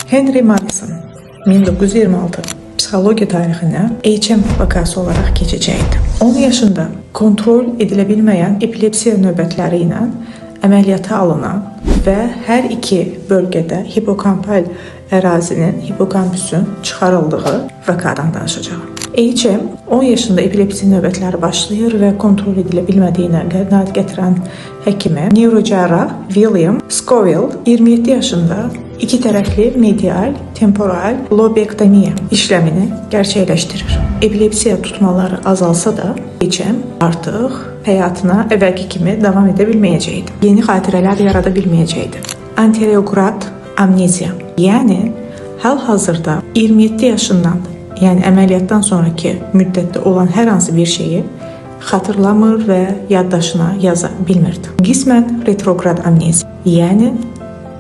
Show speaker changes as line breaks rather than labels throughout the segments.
Henry Molaison 1926 psixologiya tarixinə HM vakası olaraq keçəcəkdi. 10 yaşında kontrol edilə bilməyən epilepsiya növbətləri ilə əməliyyata alınan və hər iki bölgədə hipokampal ərazinin, hipokampüsün çıxarıldığı vakadan danışacağam. HM 10 yaşında epilepsiya növbətləri başlayır və kontrol edilə bilmədiyinə qənaət gətirən həkimi neurocərrah William Scoville 27 yaşında iki tərəfli medial temporal lobektomiya işləmini gerçəkləşdirir. Epilepsiya tutmaları azalsa da HM artıq həyatına əvvəlki kimi davam edə bilməyəcəkdi. Yeni xatirələr yarada bilməyəcəkdi. Anterograd amneziya, yəni hal-hazırda 27 yaşından, yəni əməliyyatdan sonrakı müddətdə olan hər hansı bir şeyi xatırlamır və yaddaşına yaza bilmirdi. Qismən retrograd amneziya, yəni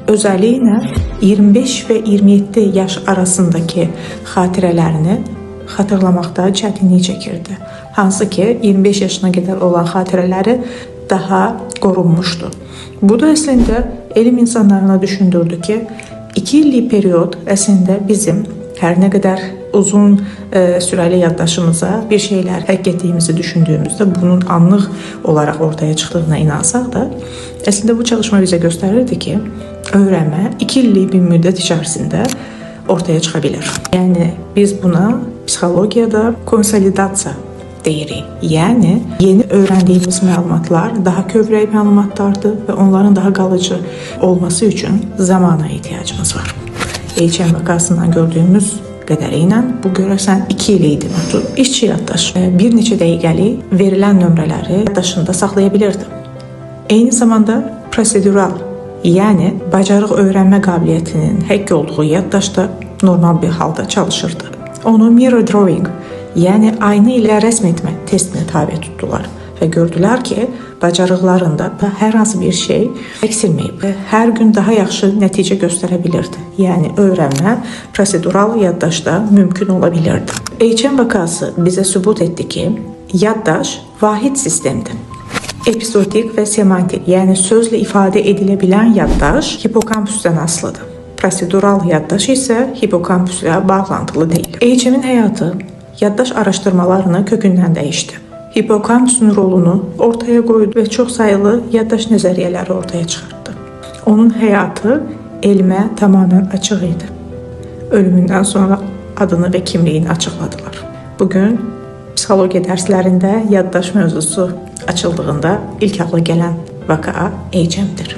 özəlliklə 25 və 27 yaş arasındakı xatirələrini xatırlamaqda çətinlik çəkirdi. Hansı ki 25 yaşına qədər olan xatirələri daha qorunmuşdu. Bu da əslində elm insanlarına düşündürdü ki, 2 illik period əslində bizim hər nə qədər uzun sürəli yaddaşımıza bir şeylər həkk etdiyimizi düşündüyümüzdə bunun anlıq olaraq ortaya çıxdığına inansaq da, əslində bu çalışma bizə göstərirdi ki, öyrənmə 2 illik bir müddət içərisində ortaya çıxa bilər. Yəni biz buna psixologiyada konsolidasiya deyirik. Yəni yeni öyrəndiyimiz məlumatlar daha kövrək məlumatlardır və onların daha qalıcı olması üçün zamana ehtiyacımız var. HM vakasından gördüyümüz qədəri ilə bu görəsən 2 il idi. İşçi yaddaş bir neçə dəqiqəlik verilən nömrələri yaddaşında saxlaya bilirdi. Eyni zamanda prosedural, yəni bacarıq öyrənmə qabiliyyətinin həkk olduğu yaddaş da normal bir halda çalışırdı. Onu mirror drawing, yəni ayna ilə rəsm etmə testinə tabe tutdular və gördülər ki, bacarıqlarında da hər hansı bir şey əksilməyib və hər gün daha yaxşı nəticə göstərə bilirdi. Yəni öyrənmə prosedural yaddaşda mümkün ola bilirdi. HM vakası bizə sübut etdi ki, yaddaş vahid sistemdir. Epizodik və semantik, yəni sözlə ifadə edilə bilən yaddaş hipokampüsdən asılıdır. Prosedural yaddaş isə hipokampüslə bağlantılı deyil. HM'in həyatı yaddaş araşdırmalarını kökündən dəyişdi. Hipokampüsün rolunu ortaya qoydu və çox sayılı yaddaş nəzəriyyələri ortaya çıxartdı. Onun həyatı elmə tamamilə açıq idi. Ölümündən sonra adını və kimliyini açıqladılar. Bugün psixologiya dərslərində yaddaş mövzusu açıldığında ilk ağla gələn vaka HM-dir.